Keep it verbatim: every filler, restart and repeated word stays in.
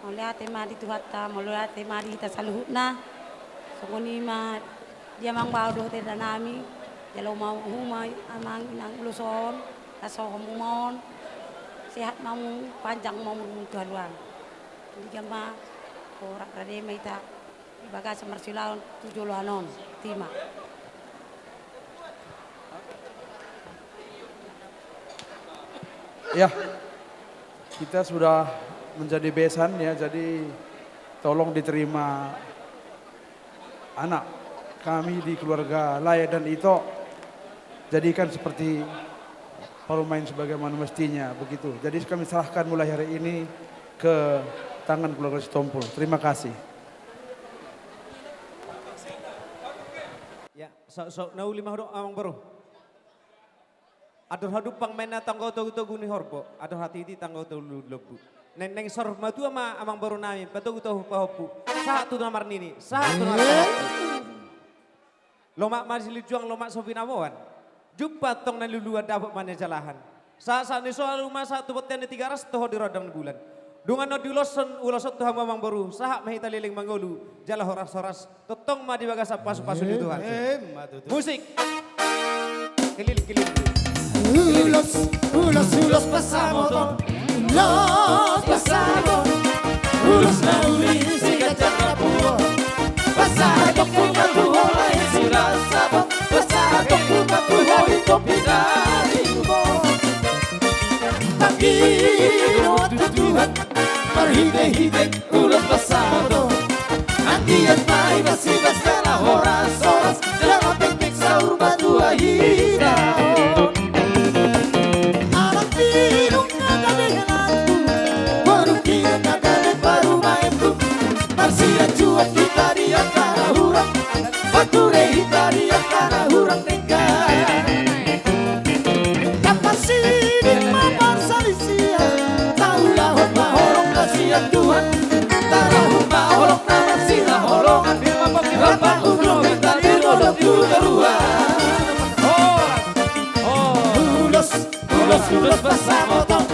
Mauliate ma di Tuhanta, mauliate ma di hita saluhutna. Songon i ma di amang bao dohot eda nami, jalo ma huma amang inang ulos on, las ho hamu ma on, sehat ma hamu, panjang ma umurmu tu haluan. Jadi ma, horas rade ma hita di bagasan marsiulaon tu joloan on. Botima. Ya, kita sudah menjadi besan ya, jadi tolong diterima anak kami di keluarga Lae dan Ito, jadikan seperti parumaen sebagaimana mestinya begitu. Jadi kami serahkan mulai hari ini ke tangan keluarga Sitompul. Terima kasih. Ya, so, so, na uli ma ho do, amang boru. Andor hadumpang ma inna tanggo togu-togu ni horbo, andor hatiti tanggo togu lombu. Naeng, naeng saur matua ma amang boru nami, patogu tu pahompu. Sahat tu na marnini, sahat tu na marpahompu. Lomak ma silinjuang, lomak so binaboan. Jumpang tong na niluluan, dapot ma na nijalahan. Sahat-sahat ni solu ma sahat tu bontean ni Tigaras, toho di rondang ni bulan. Dung annon diuloshon ulos on tu hamu amang boru, sahat ma hita leleng mangolu, jala horas-horas. Tongtong ma di bagasan pasu-pasu ni Tuhan. Emma tutu. Musik. Kelil, kelil. Ulos, ulos, ulos pansamotan. Ulos pansamotan. Ulos na uli siganjang na puho. Pansamotan tu na puho lae silas sapot. Pansamotan tu na puho i topi na rimbo. Tangkido tu Tuhan marhite-hite ulos pansamotan. Anggiat ma i masibas jala horas-horas jala pengpeng saur matua hita. Anak pilu na gabe helangku, boru pilu na gabe parumaenku. Marsianjuan hita di angka na hurang, marture hita di angka na hurang denggan. Taparsiding ma parsalisian, taulahon ma holong na sian Tuhan. Tarahum ma holong na marsihaholongan, rap ma unang hita di dolok tu toruan. Ulos, ulos, ulos pansamotan.